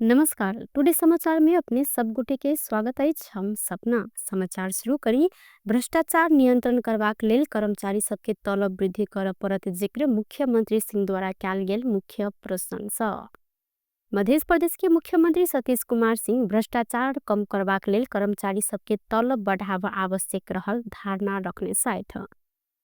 नमस्कार। टुडे समाचार में अपने सब गोटे के स्वागत अछि। हम सपना समाचार शुरू करी। भ्रष्टाचार नियंत्रण करबाक लेल कर्मचारी सबके तलब वृद्धि कर पड़त जिक्र मुख्यमंत्री सिंह द्वारा कयल गेल मुख्य प्रशंसा। मध्य प्रदेश के मुख्यमंत्री सतीश कुमार सिंह भ्रष्टाचार कम करबाक लेल कर्मचारी सबके तलब बढ़ावा आवश्यक रहल धारणा रखने साथ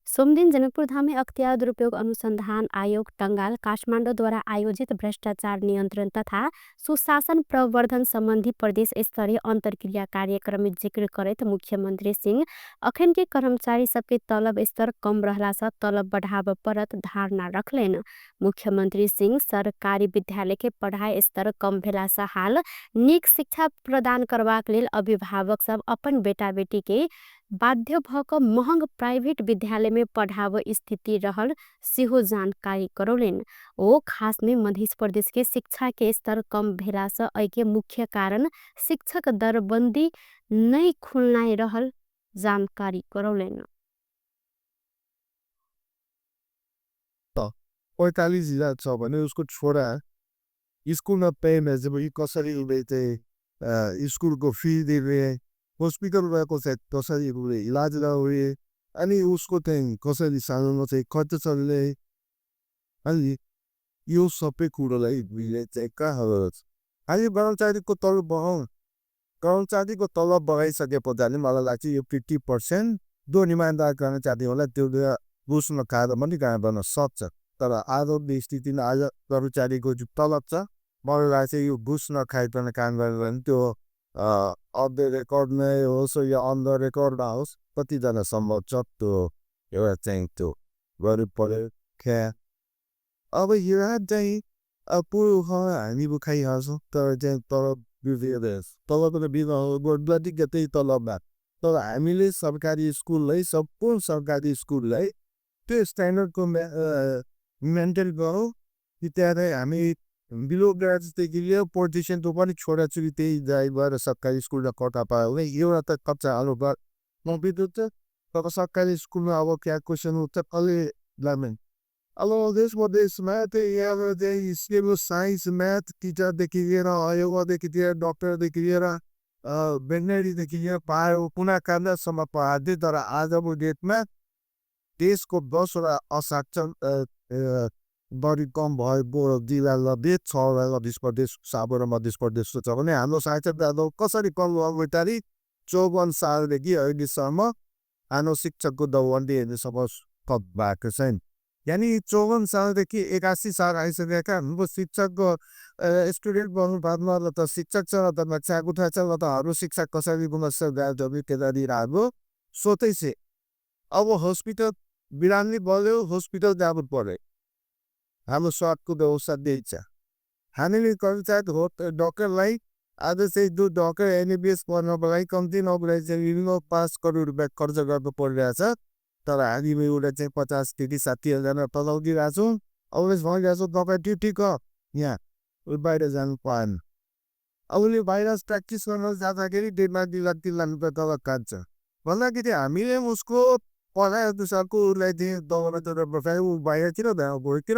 सोमदिन जनकपुर धाम में अख्तियार दुरुपयोग अनुसंधान आयोग टंगाल काठमाडौँ द्वारा आयोजित भ्रष्टाचार नियंत्रण तथा सुशासन प्रवर्धन संबंधी प्रदेश स्तरीय अंतरक्रिया कार्यक्रम में जिक्र करत मुख्यमंत्री सिंह अखन के कर्मचारी सबके तलब स्तर कम रहला से तलब बढ़ाव पड़त धारणा रखलेन। मुख्यमंत्री सिंह सरकारी विद्यालय के पढ़ाई स्तर कम भेला से हाल नीक शिक्षा प्रदान करबाक लेल अभिभावक सब अपन बेटा बेटी के बाध्य भक महंग प्राइवेट विद्यालय में पढ़ाव स्थिति रहल सेहो जानकारी करौलेन। ओ खास में मध्य प्रदेश के शिक्षा के स्तर कम भेला से ऐके मुख्य कारण शिक्षक दरबंदी नहीं खुलनाई रहल जानकारी करौलेन। 45,000 छ भने उसको छोरा स्कुलमा पेमेन्ट जब कसरी उसले चाहिँ स्कुलको फी दिने हस्पिटल गएको चाहिँ कसरी उसले इलाज गराउने अनि उसको चाहिँ कसरी सानोमा चाहिँ खर्च चल्ने अनि यो सबै कुरोलाई हामीले चाहिँ कहाँ अहिले कर्मचारीको तलब बढाउँ कर्मचारीको तलब बढाइसके पछाडि मलाई लाग्छ यो 50% जो इमान्दार कर्मचारी होला त्यो बुझ्न कार्य पनि काम गर्न सक्छ। तर आजको स्थितिमा आज कर्मचारीको जो तलब छ मलाई लाग्छ यो बुझ्न खाइकन काम गरेर भने त्यो अफ द रेकर्ड नै होस् या अन द रेकर्डमा होस् कतिजना सम्भव छ त्यो एउटा चाहिँ त्यो गर्नु पर्यो क्या। अब यहाँ चाहिँ पुरो हामी खाइहाल्छौँ तर चाहिँ तलब तलब बिना त्यही तलबमा तर हामीले सरकारी स्कुललाई सम्पूर्ण सरकारी स्कुललाई त्यो स्ट्यान्डर्डको मेन्टेन गरौँ कि त्यहाँ हामी बिलो ग्रेजुएटदेखि लिएर पोलिटिसियनको पनि छोराछोरी त्यही जाइ भएर सरकारी स्कुलमा कटा पायो भने एउटा त कच्चा आलु विद्युत छ तर सरकारी स्कुलमा अब क्या क्वेसन हुन्छ कसले लाने अब देशमा त्यही यहाँ चाहिँ स्टेबल साइन्स म्याथ टिचरदेखि लिएर आयोगदेखि लिएर डक्टरदेखि लिएर भेटनेरीदेखि लिएर पायो कुना काण्डसम्म पढाउँथे तर आजको डेटमा देशको 10वटा असाक्षर बढी कम भएको जिल्ला लबे 6वटा मध्य प्रदेश 7वटा मध्य प्रदेश छ भने हाम्रो साक्षरता दर कसरी कम भएको तारिक 54 सालदेखि अहिलेसम्म हाम्रो शिक्षकको दौडले हेर्नुसम्म कम भएको छैन। यानि 54 सालदेखि 81 साल आइसकेका हाम्रो शिक्षकको स्टुडेन्ट बन्नु बादमा त शिक्षक छ त बच्चाको थाहा छ त हाम्रो शिक्षा कसरी गुणस्तर गाजबी केदारी राम्रो सोतै से अब हस्पिटल बिरामी बल्यो हस्पिटल जानु पर्यो हाम्रो स्वास्थ्यको व्यवस्था त्यही छ। हामीले कर्मचारी हो डक्टरलाई आज चाहिँ जो डक्टर एमबिबिएस पढ्नको लागि कम्ती नभए चाहिँ मिनिमम 5 करोड रुपियाँ खर्च गर्नु परिरहेछ तर हामी एउटा चाहिँ 50-60 60,000 तलब दिइरहेको छौँ। अब भइरहेको छ तपाईँ ड्युटी यहाँ बाहिर जानु पाएन अब उसले बाहिर प्र्याक्टिस गर्न जाँदाखेरि 1.5 लाख 3 लाख रुपियाँ तलब काट्छ भन्दाखेरि हामीले उसको पढाइ अनुसारको उसलाई चाहिँ दबाई ऊ बाहिरतिर भोलितिर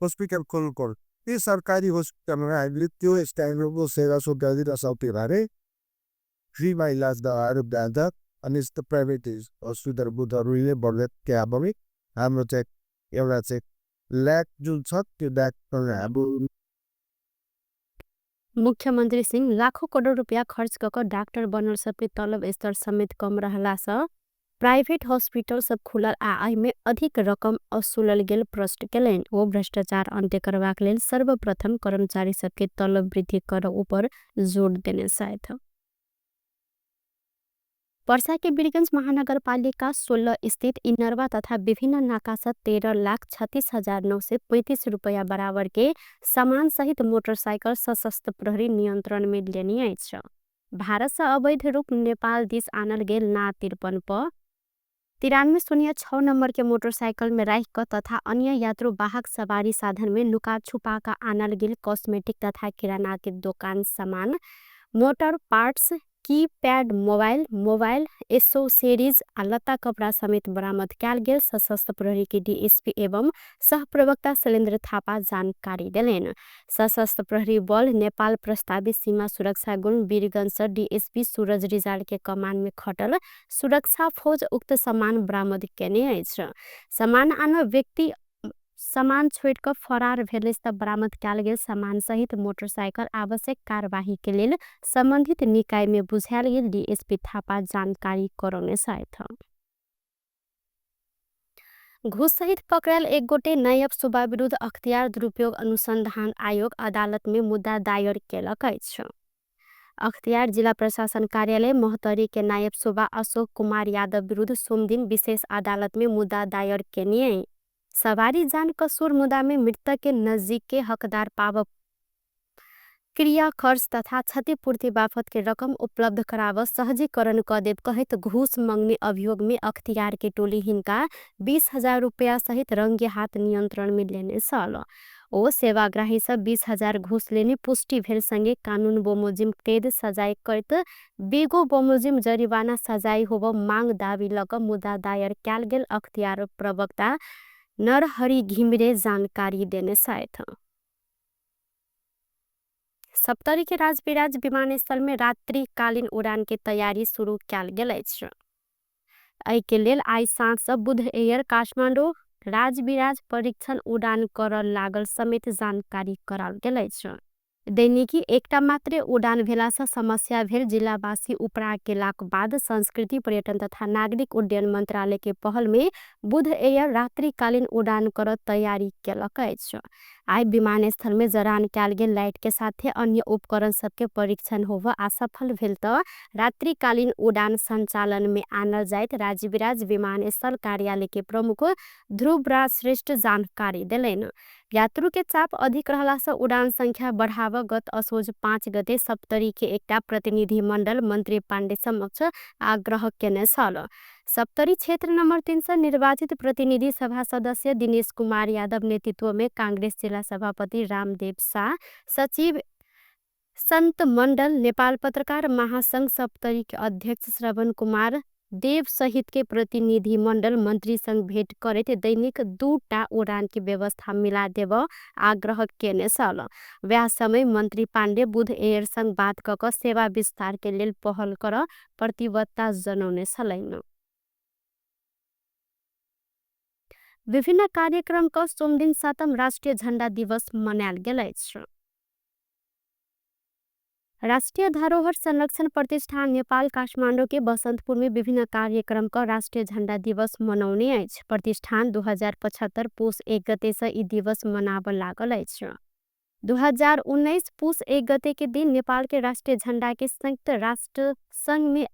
हस्पिटल खोल्नु पर्यो। त्यो सरकारी हस्पिटलमा हामीले त्यो स्ट्यान्डर्डको सेवा सुविधा दिन सक्यो भने फ्रीमा इलाज दबाएर जान्छ अनि यस्तो प्राइभेट हस्पिटल बुधहरूले बढ्दै क्या पनि हाम्रो चाहिँ एउटा चाहिँ ल्याक जुन छ त्यो ल्याक हाम्रो मुख्यमंत्री सिंह लाखों करोड़ रुपया खर्च कर डॉक्टर बनल सबके तलब स्तर समेत कम रहला से प्राइवेट हॉस्पिटल सब खुलल आय में अधिक रकम असुलल गेल प्रश्न केलन। वो भ्रष्टाचार अंत्य करबाक लेल सर्वप्रथम कर्मचारी सबके तलब वृद्धि कर ऊपर जोड़ देने साथ पर्सा के वीरगंज महानगर पालिका 16 स्थित इनरवा तथा विभिन्न नाका से 13,36,935 रुपया बराबर के सामान सहित मोटरसाइकिल सशस्त्र प्रहरी नियंत्रण में लेनी छ। भारत से अवैध रूप नेपाल दिस आनल गेल ना 53 प 9306 नंबर के मोटरसाइकिल में राख तथा अन्य यात्रु वाहक सवारी साधन में लुका छुपा का आनल गेल कॉस्मेटिक तथा किराना के दुकान सामान motor parts keypad mobile, mobile accessories आ लत्ता कपड़ा समेत बरामद कयल गेल। सशस्त्र प्रहरी के डीएसपी एवं सह प्रवक्ता शैलेन्द्र थापा जानकारी देलनि। सशस्त्र प्रहरी बल नेपाल प्रस्तावित सीमा सुरक्षा गुण वीरगंज डीएसपी सूरज रिजाल के कमान में खटल सुरक्षा फौज उक्त सामान बरामद केने अछि। सामान आन व्यक्ति सामान छोड़ कर फरार भेल तब बरामद कयल गेल सामान सहित मोटरसाइकिल आवश्यक कार्यवाही के लेल संबंधित निकाय में बुझायल गेल। डीएसपी थापा जानकारी करौने छथि। घूस सहित पकड़ायल एक गोटे नायब सुब्बा विरुद्ध अख्तियार दुरुपयोग अनुसंधान आयोग अदालत में मुद्दा दायर केलक अछि। अख्तियार जिला प्रशासन कार्यालय मोहतरी के नायब सुब्बा अशोक कुमार यादव विरुद्ध सोमदिन विशेष अदालत में मुद्दा दायर केने। सवारी जान कसूर मुद्दा में मृतक के नजदीक के हकदार पाव क्रिया खर्च तथा क्षतिपूर्ति बाबत के रकम उपलब्ध कराव सहजीकरण क देव कहित घूस मंगने अभियोग में अख्तियार के टोली हिनका 20,000 रुपया सहित रंगे हाथ नियंत्रण में लेने सल। ओ सेवाग्राही सब 20,000 घूस लेने पुष्टि भेल संगे कानून बोमोजिम कैद सजाय करत बेगो बोमोजिम जरिवाना सजाय होब मांग दावी लग मुद्दा दायर कयल गेल। अख्तियार प्रवक्ता नरहरि घिमिरे जानकारी देने छथि। सप्तरी के राजविराज विमानस्थल में रात्रिकालीन उड़ान के तैयारी शुरू कयल गेल अछि। एहि के लेल आइ साँझ सँ बुध एयर काठमांडू राजविराज परीक्षण उड़ान करऽ लागल समेत जानकारी कराल गेल अछि। दैनिकी एकटा मात्र उड़ान भेला सँ समस्या भेल। जिलावासी उपरा केलाक बाद संस्कृति पर्यटन तथा नागरिक उड्डयन मंत्रालय के पहल में बुध एयर रात्रिकालीन उड़ान करऽ तैयारी केलक अछि। आइ विमानस्थल में जरान कयल गेल लाइट के साथे अन्य उपकरण सबके परीक्षण होब असफल भेल तऽ रात्रिकालीन उड़ान संचालन में आनल जाइत राजविराज विमानस्थल कार्यालय के प्रमुख ध्रुवराज श्रेष्ठ जानकारी देलनि। यात्रु के चाप अधिक रहला से उड़ान संख्या बढ़ाव गत असोज 5 गते सप्तरी के एकटा प्रतिनिधि मंडल मंत्री पांडे समक्ष आग्रह केने छल। सप्तरी क्षेत्र नंबर 3 से निर्वाचित प्रतिनिधि सभा सदस्य दिनेश कुमार यादव नेतृत्व में कांग्रेस जिला सभापति रामदेव शाह, सचिव संत मंडल, नेपाल पत्रकार महासंघ सप्तरी के अध्यक्ष श्रवण कुमार देव सहित के प्रतिनिधि मंडल मंत्री संग भेंट करैत दैनिक 2टा उड़ान की व्यवस्था मिला देव आग्रह केने छल। वह समय मंत्री पांडे बुध एयर संग बात क सेवा विस्तार के लेल पहल कर प्रतिबद्धता जनौने छलैन। विभिन्न कार्यक्रम का सोमदिन 7म राष्ट्रीय झंडा दिवस मनायल गेल अछि। राष्ट्रीय धरोहर संरक्षण प्रतिष्ठान नेपाल काठमांडू के बसंतपुर में विभिन्न कार्यक्रम का राष्ट्रीय झंडा दिवस मनौने अछि। प्रतिष्ठान 2075 पुष 1 गते से ई दिवस मनाब लागल अछि। 2019 पुष 1 गते के दिन नेपाल के राष्ट्रीय झंडा के संयुक्त राष्ट्र संघ में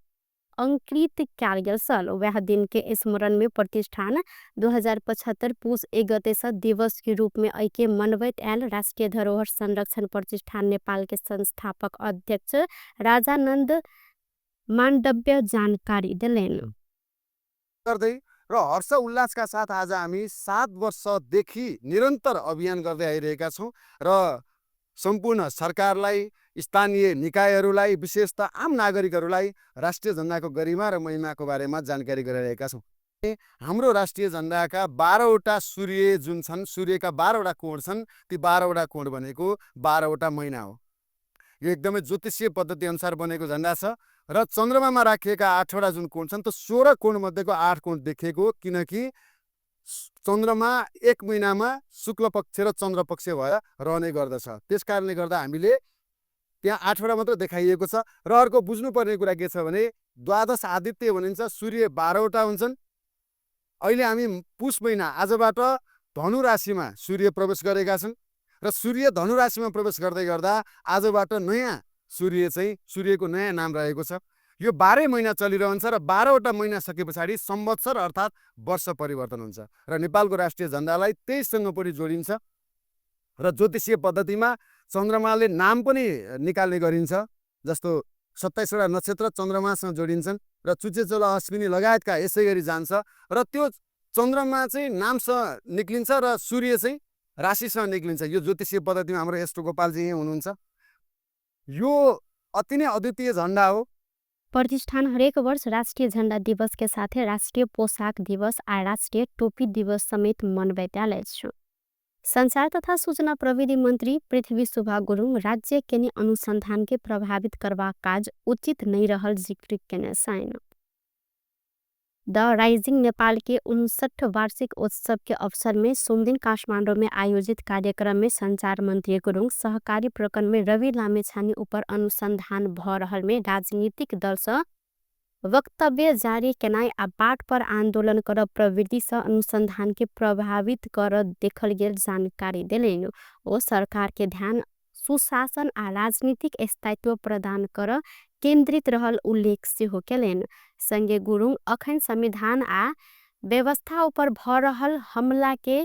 अंकित कयल गेल छल। वह दिन के स्मरण में प्रतिष्ठान 2075 पुष 1 गते से दिवस के रूप में ऐके मनबैत आयल। राष्ट्रीय धरोहर संरक्षण प्रतिष्ठान नेपाल के संस्थापक अध्यक्ष राजानन्द माण्डव्य जानकारी देलनि। गर्दै र हर्ष उल्लासका साथ आज हामी 7 वर्षदेखि निरन्तर अभियान गर्दै आइरहेका छौं र सम्पूर्ण सरकारलाई, स्थानीय निकायहरूलाई, विशेषतः आम नागरिकहरूलाई राष्ट्रिय झण्डाको गरिमा र महिमाको बारेमा जानकारी गराइरहेका छौं। हाम्रो राष्ट्रिय झण्डाका 12वटा सूर्य जुन छन्, सूर्यका 12वटा कोण छन्, ती 12वटा कोण भनेको 12वटा महिना हो। यो एकदमै ज्योतिषीय पद्धति अनुसार बनेको झण्डा छ र चन्द्रमामा राखिएका 8वटा जुन कोण छन्, त्यो 16 कोण मध्येको 8 कोण देखिएको, किनकि चन्द्रमा एक महिनामा शुक्ल पक्ष र चन्द्र पक्ष भएर रहने गर्दछ। त्यसकारणले गर्दा हामीले त्यहाँ 8वटा मात्र देखाइएको छ। र अर्को बुझ्नुपर्ने कुरा के छ भने द्वादश आदित्य भनिन्छ, सूर्य 12वटा हुन्छन्। अहिले हामी पुष महिना आजबाट धनु राशिमा सूर्य प्रवेश गरेका छन् र सूर्य धनु राशिमा प्रवेश गर्दै गर्दा आजबाट नयाँ सूर्य चाहिँ सूर्यको नयाँ नाम रहेको छ। यो 12 महिना चलिरहन्छ र 12वटा महिना सके पछाडि संवत्सर अर्थात् वर्ष परिवर्तन हुन्छ र नेपालको राष्ट्रिय झण्डालाई त्यससँग पनि जोडिन्छ र ज्योतिषीय पद्धतिमा चन्द्रमाले नाम पनि निकाल्ने गरिन्छ। जस्तो 27वटा नक्षत्र चन्द्रमासँग जोडिन्छन् र चुचेचोला अश्विनी लगायतका यसै गरी जान्छ र त्यो चन्द्रमा चाहिँ नामसँग निक्लिन्छ र सूर्य चाहिँ राशिसँग निक्लिन्छ। यो ज्योतिषीय पद्धतिमा हाम्रो एस्ट्रो गोपालजी यही हुनुहुन्छ। यो अति नै अद्वितीय झण्डा हो प्रतिष्ठान हरेक वर्ष राष्ट्रिय झण्डा दिवस के साथे राष्ट्रिय पोशाक दिवस आ राष्ट्रिय टोपी दिवस समेत मनबैत आयल छ। संचार तथा सूचना प्रविधि मंत्री पृथ्वी सुब्बा गुरुङ राज्य केने अनुसंधान के प्रभावित करवा काज उचित नहीं रहल जिक्र केने साइन। द राइजिंग नेपाल के 59 वार्षिक उत्सव के अवसर में सोमदिन काठमाडौँ में आयोजित कार्यक्रम में संचार मंत्री गुरुङ सहकारी प्रकरण में रवि लामेछाने ऊपर अनुसंधान भ रहल में राजनीतिक दल से वक्तव्य जारी केनाई आ बाट पर आंदोलन कर प्रवृत्ति से अनुसंधान के प्रभावित कर देखल गेल जानकारी देलेन। ओ सरकार के ध्यान सुशासन आ राजनीतिक स्थायित्व प्रदान कर केंद्रित रहल उल्लेख से हो केलेन। संगे गुरुङ अखन संविधान आ व्यवस्था ऊपर भ रहल हमला के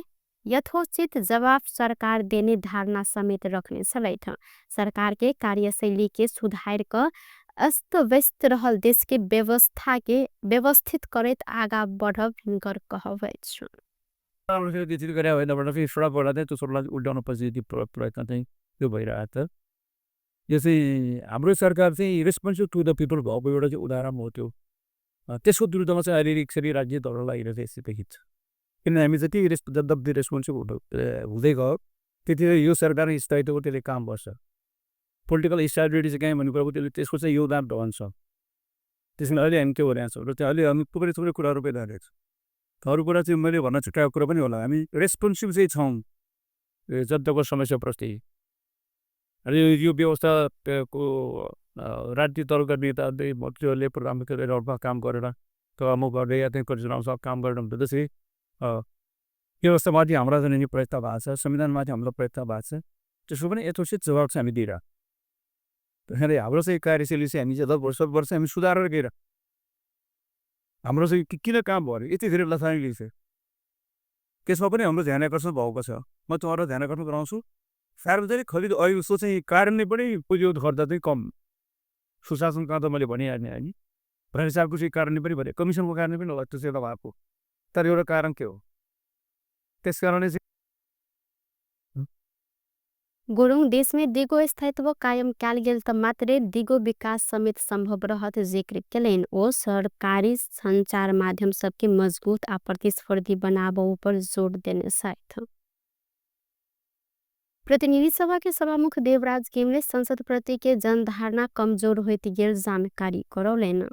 यथोचित जवाब सरकार देने धारणा समेत रखने सलैठ। सरकार के कार्यशैली के सुधार क अस्त व्यस्त रहल देश के व्यवस्था के व्यवस्थित करत आगा बढ़ब हिनकर कहबै छ। त्यसरी गरे होइन फेरि सडकबाट चाहिँ त्यो सडकलाई उल्टाउन पछि प्रयत्न चाहिँ त्यो भइरहेको छ। यो चाहिँ हाम्रो सरकार चाहिँ रेस्पोन्सिभ टु द पिपल भएको एउटा चाहिँ उदाहरण हो त्यो। त्यसको विरुद्धमा चाहिँ अहिले यसरी राज्य दललाई हेरेर यसरी देखिन्छ। किन हामी जति जति रेस्पोन्सिभ हुँदै गयो त्यति यो सरकार स्थायित्वको त्यसले काम गर्छ। पोलिटिकल स्टेबिलिटी चाहिँ कहीँ भन्ने कुराको त्यसले त्यसको चाहिँ योगदान रहन्छ। त्यसमा अहिले हामी के भइरहेको छौँ र त्यो अहिले हामी थुप्रै थुप्रै कुराहरू भइरहेको छ। अरू कुरा चाहिँ मैले भन्न छुट्याएको कुरा पनि होला, हामी रेस्पोन्सिभ चाहिँ छौँ जनताको समस्याप्रति। यो व्यवस्थाको राजनीतिक दलका नेताहरूले मन्त्रीहरूले प्रधानमन्त्रीले काम गरेर तहमुख गर्दै या त्यही परिचालनासँग काम गरेर हुन्छ। त्यसरी व्यवस्थामाथि हाम्रा जुन प्रयत्न भएको छ, संविधानमाथि हाम्रो प्रयत्न भएको छ, त्यसको पनि यथोचित जवाब चाहिँ हामी दिइरहेको। त्यसैले हाम्रो चाहिँ कार्यशैली चाहिँ हामी वर्ष हामी सुधारेर गएर हाम्रो चाहिँ किन काम भयो यति धेरै लथालिङ छ त्यसमा पनि हाम्रो ध्यान आकर्षण भएको छ। म तपाईँहरू ध्यान आकर्षण गराउँछु। सार्वजनिक खरिद ऐसो चाहिँ कारणले पनि पुँजीगत खर्च चाहिँ कम। सुशासन कहाँ त मैले भनिहाल्ने होइन, भ्रष्टाचारको चाहिँ कारणले पनि भने, कमिसनको कारणले पनि होला, त्यो चाहिँ एउटा भएको। तर एउटा कारण के हो, त्यस कारणले चाहिँ गुरुङ देश में दिगो स्थायित्व कायम कैल गेल त मात्रै दिगो विकास समेत संभव रहत जिक्र केलेन। ओ सरकारी संचार माध्यम सबके मजबूत आ प्रतिस्पर्धी बनाबो पर जोड़ देने साथ। प्रतिनिधि सभा के सभामुख देवराज केमले संसद प्रति के जनधारणा कमजोर होती गेल जानकारी करौलेन।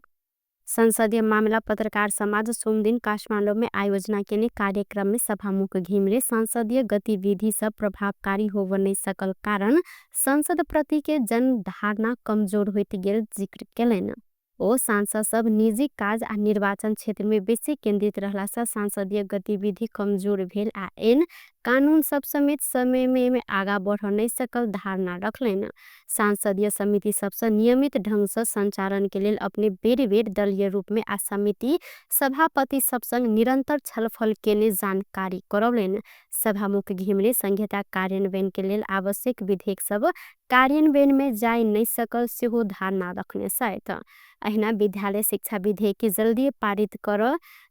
संसदीय मामला पत्रकार समाज सोमदिन काठमाडौँ में आयोजना केने कार्यक्रम में सभामुख घिमिरे संसदीय गतिविधि सब प्रभावकारी हो नहीं सकल कारण संसद प्रति के जनधारणा कमजोर होती गेल जिक्र केलेन। ओ सांसद सब निजी काज आ निर्वाचन क्षेत्र में बेसी केंद्रित रहला से सांसदीय गतिविधि कमजोर भेल आ एन कानून सब समेत समय में आगा बढ़ नहीं सकल धारणा रखलेन। सांसदीय समिति सबसे नियमित ढंग से संचालन के लिए अपने बेर बेर दलीय रूप में आ समिति सभापति सब संग निरंतर छलफल केने जानकारी करौलेन। सभामुख घिमिरे संहिता कार्यान्वयन के लिए आवश्यक विधेयक सब कार्यान्वयन में जाय नहीं सकल से हो धारणा रखने सहित अहिना विद्यालय शिक्षा विधेयक के जल्दी पारित कर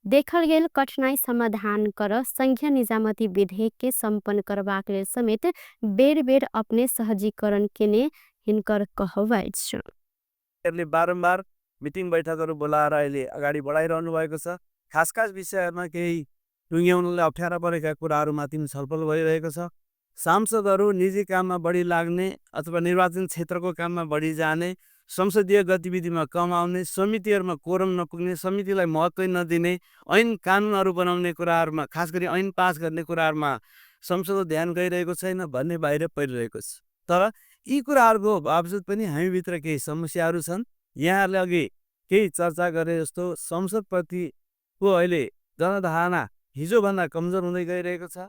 देखल गेल कठिनाई समाधान कर संघीय निजामती विधेयक के संपन्न करबाक लेल समेत बेर बेर अपने सहजीकरण केने हिनकर कहवाइ छ। बारम्बार मिटिङ बैठकहरू बोलाएर अहिले अगाडि बढाइरहनु भएको छ। खास खास विषयहरूमा केही टुङ्ग्याउनलाई अप्ठ्यारा परेका कुराहरूमाथि छलफल भइरहेको छ। सांसदहरू निजी काममा बढी लाग्ने अथवा निर्वाचन क्षेत्रको काममा बढी जाने, संसदीय गतिविधिमा कम आउने, समितिहरूमा कोरम नपुग्ने, समितिलाई महत्त्व नदिने, ऐन कानुनहरू बनाउने कुराहरूमा खास गरी ऐन पास गर्ने कुराहरूमा संसद ध्यान गइरहेको छैन भन्ने बाहिर परिरहेको छ। तर यी कुराहरूको बावजुद पनि हामीभित्र केही समस्याहरू छन्। यहाँहरूले अघि केही चर्चा गरे जस्तो संसदप्रतिको अहिले जनधारणा हिजोभन्दा कमजोर हुँदै गइरहेको छ।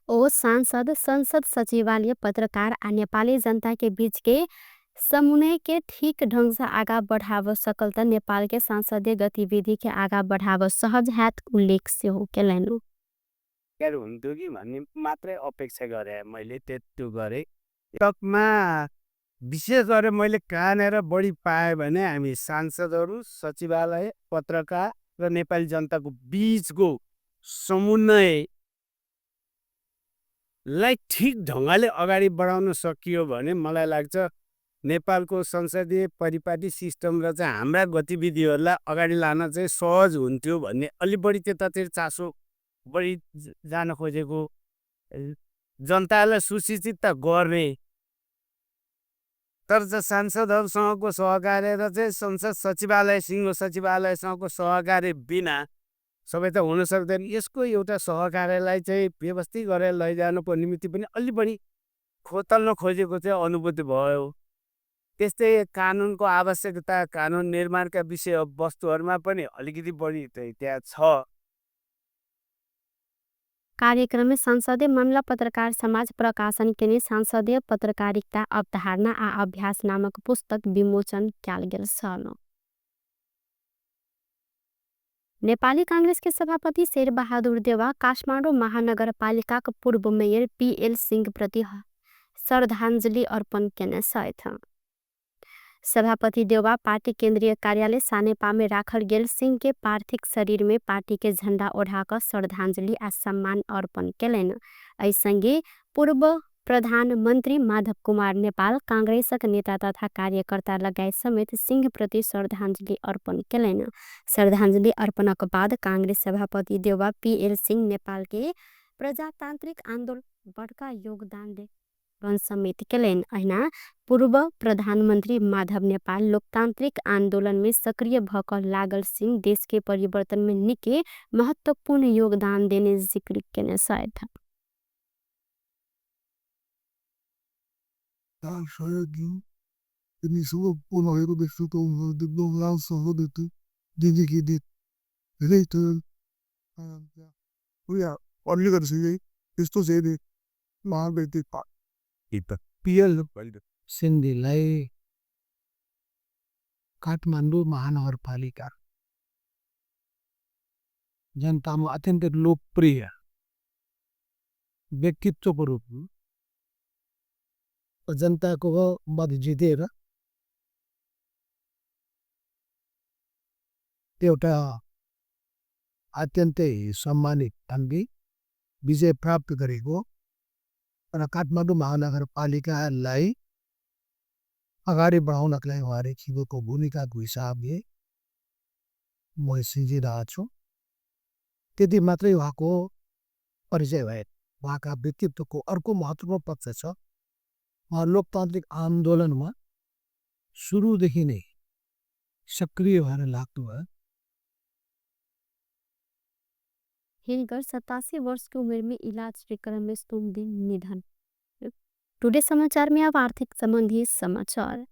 ओ सांसद संसद सचिवालय पत्रकार आ नेपाली जनता के बीच के समन्वय के ठीक ढंग से आगा बढ़ाव सकल त नेपाल के संसदीय गतिविधि के आगा बढ़ाव सहज हात उल्लेख से हो केलेनु। हुन्थ्यो कि भन्ने मात्रै अपेक्षा गरे मैले त्यो गरेँ। तकमा विशेष गरेर मैले कहाँनिर बढी पाएँ भने हामी सांसदहरू, सचिवालय, पत्रकार र नेपाली जनताको बीचको समन्वय लाई ठीक ढङ्गले अगाडि बढाउन सकियो भने मलाई लाग्छ नेपालको संसदीय परिपाटी सिस्टम र चाहिँ हाम्रा गतिविधिहरूलाई अगाडि लान चाहिँ सहज हुन्थ्यो भन्ने अलि बढी त्यतातिर चासो बढी जान खोजेको, जनतालाई सुसूचित त गर्ने, तर चाहिँ सांसदहरूसँगको सहकार्य र चाहिँ संसद सचिवालय सिङ्गो सचिवालयसँगको सहकार्य बिना सबै त हुन सक्दैन। यसको एउटा सहकार्यलाई चाहिँ व्यवस्थित गरेर लैजानुको निमित्त पनि अलि बढी खोतल्न खोजेको चाहिँ अनुभूति भयो। त्यस्तै कानुनको आवश्यकता, कानुन निर्माणका विषय वस्तुहरूमा पनि अलिकति बढी त्यहाँ छ। कार्यक्रम में संसदीय मामला पत्रकार समाज प्रकाशन के संसदीय पत्रकारिता अवधारणा आ अभ्यास नामक पुस्तक विमोचन कयल गेल छल। नेपाली कांग्रेस के सभापति शेरबहादुर देउवा काठमाडौँ महानगरपालिकाका पूर्व मेयर पीएल सिंह प्रति श्रद्धांजलि अर्पण केने छथि। सभापति देउवा पार्टी केंद्रीय कार्यालय सानेपा में राखल गेल सिंह के पार्थिव शरीर में पार्टी के झंडा ओढ़ाकर श्रद्धांजलि आ सम्मान अर्पण केलनि। एहि संगे पूर्व प्रधानमंत्री माधव कुमार नेपाल, कांग्रेसक नेता तथा कार्यकर्ता लगायत समेत सिंह प्रति श्रद्धांजलि अर्पण केलनि। श्रद्धांजलि अर्पणक बाद कांग्रेस सभापति देउवा पीएल सिंह नेपाल के प्रजातांत्रिक आंदोलन बड़का योगदान दे समेत केलनि। अहिना पूर्व प्रधानमंत्री माधव नेपाल लोकतांत्रिक आंदोलन में सक्रिय भकर लागल सिंह देश के परिवर्तन में निके महत्वपूर्ण योगदान देने जिक्र केने छथि। पीएल सिंहलाई काठमाडौँ महानगरपालिका जनतामा अत्यन्त लोकप्रिय व्यक्तित्वको रूपमा जनताको मत जितेर एउटा अत्यन्तै सम्मानित ढङ्गले विजय प्राप्त गरेको र काठमाडौँ महानगरपालिकालाई अगाडि बढाउनका लागि उहाँले खेलेको भूमिकाको हिसाबले म सम्झिरहेको छु। त्यति मात्रै उहाँको परिचय भए। उहाँका व्यक्तित्वको अर्को महत्त्वपूर्ण पक्ष छ, उहाँ लोकतान्त्रिक आन्दोलनमा सुरुदेखि नै सक्रिय भएर लाग्नुभयो। हिलगर 87 वर्ष की उम्र में इलाज के क्रम में सोम दिन निधन। टुडे समाचार में अब आर्थिक संबंधी समाचार।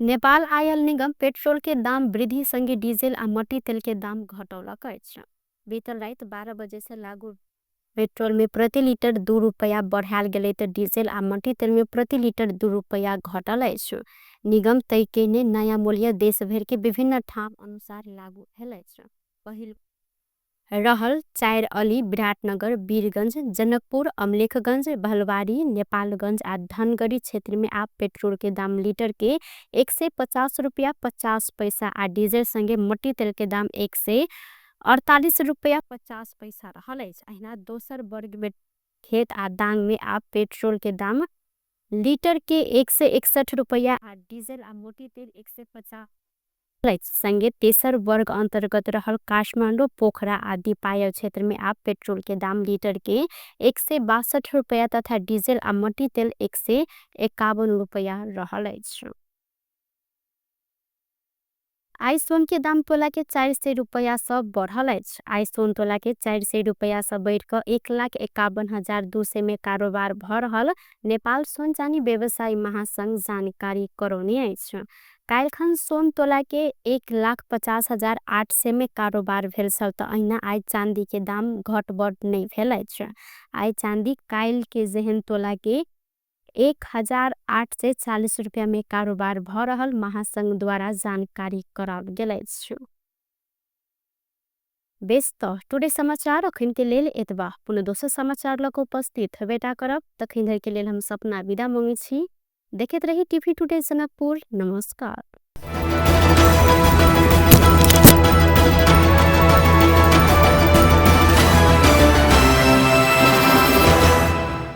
नेपाल आयल निगम पेट्रोल के दाम वृद्धि संगे डीजल आ मट्टी तेल के दाम घटौलक अछि। बीतल रात 12 बजे से लागू पेट्रोल में प्रति लीटर 2 रुपया बढ़ायल गेलै त डीजल आ मट्टी तेल में प्रति लीटर 2 रुपया घटल अछि। निगम तय केने नया मूल्य देश भर के विभिन्न ठाम अनुसार लागू भेल अछि। पहिल रहल 4 अली, विराटनगर, वीरगंज, जनकपुर, अमलेखगंज, भलवाड़ी, नेपालगंज आ धनगढ़ी क्षेत्र में आप पेट्रोल के दाम लीटर के 150 रुपया 50 पैसा आ डीजल संगे मट्टी तेल के दाम 148 रुपया 50 पैसा रहल अछि। अहिना दोसर वर्ग में खेत आ दांग में आप पेट्रोल के दाम लीटर के 161 रुपया आ डीजल आ मोटी तेल 150 संगे तेसर वर्ग अंतर्गत रहल काठमांडू, पोखरा आदि पायल क्षेत्र में आप पेट्रोल के दाम लीटर के 162 रुपया तथा डीजल आ मट्टी तेल 151 रुपया रहल अछि। आई सोन के दाम तोला के 400 रुपया सब बढ़ल अछि। आई सोन तोला के 400 रुपया सब बढ़ कर 1,51,200 में कारोबार भ रहल नेपाल सोन चानी व्यवसायी महासंघ जानकारी करौने अछि। काल्खन सोन तोला के 1,50,800 में कारोबार भेल छल त अहिना आई चांदी के दाम घट बढ़ नहीं भेल अछि। आई चांदी काल के जेहन तोला के 1,840 रुपया में कारोबार भ रहल महासंघ द्वारा जानकारी कराल गेल अछि। बेस्त टुडे समाचार अखन के लेल एतबा। पुनः दोसर समाचार लक उपस्थित बेटा करब तखन धर के लेल हम सपना विदा मांगे छी। देखते रही टीवी टुडे जनकपुर। नमस्कार।